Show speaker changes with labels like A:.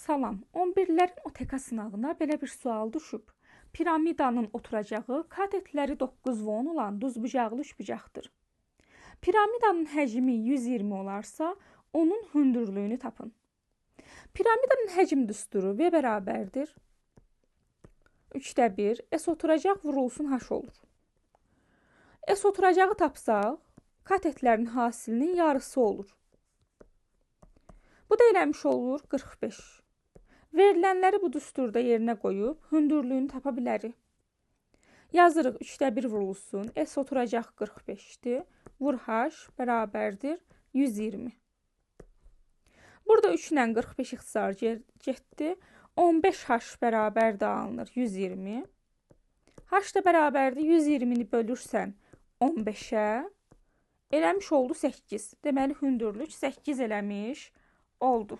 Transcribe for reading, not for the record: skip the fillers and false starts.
A: Salam, 11-lərin OTK sınağına belə bir sual düşüb. Piramidanın oturacağı katetləri 9 və 10 olan düzbucaqlı üçbucaqdır. Piramidanın həcmi 120 olarsa, onun hündürlüyünü tapın. Piramidanın həcm düsturu V bərabərdir 3-də 1, S oturacaq vurulsun H olur. S oturacağı tapsaq, katetlərin hasilinin yarısı olur. Bu da eləmiş olur 45. Verilənləri bu düsturda yerinə qoyub hündürlüyünü tapa bilərik. Yazırıq 3-də 1 vurulsun, S oturacaq 45-dir, vur H bərabərdir 120. Burada 3 ilə 45 ixtisar getdi. 15H bərabər də alınır 120. H da bərabərdir 120-ni bölürsən 15-ə, eləmiş oldu 8. Deməli, hündürlük 8 eləmiş oldu.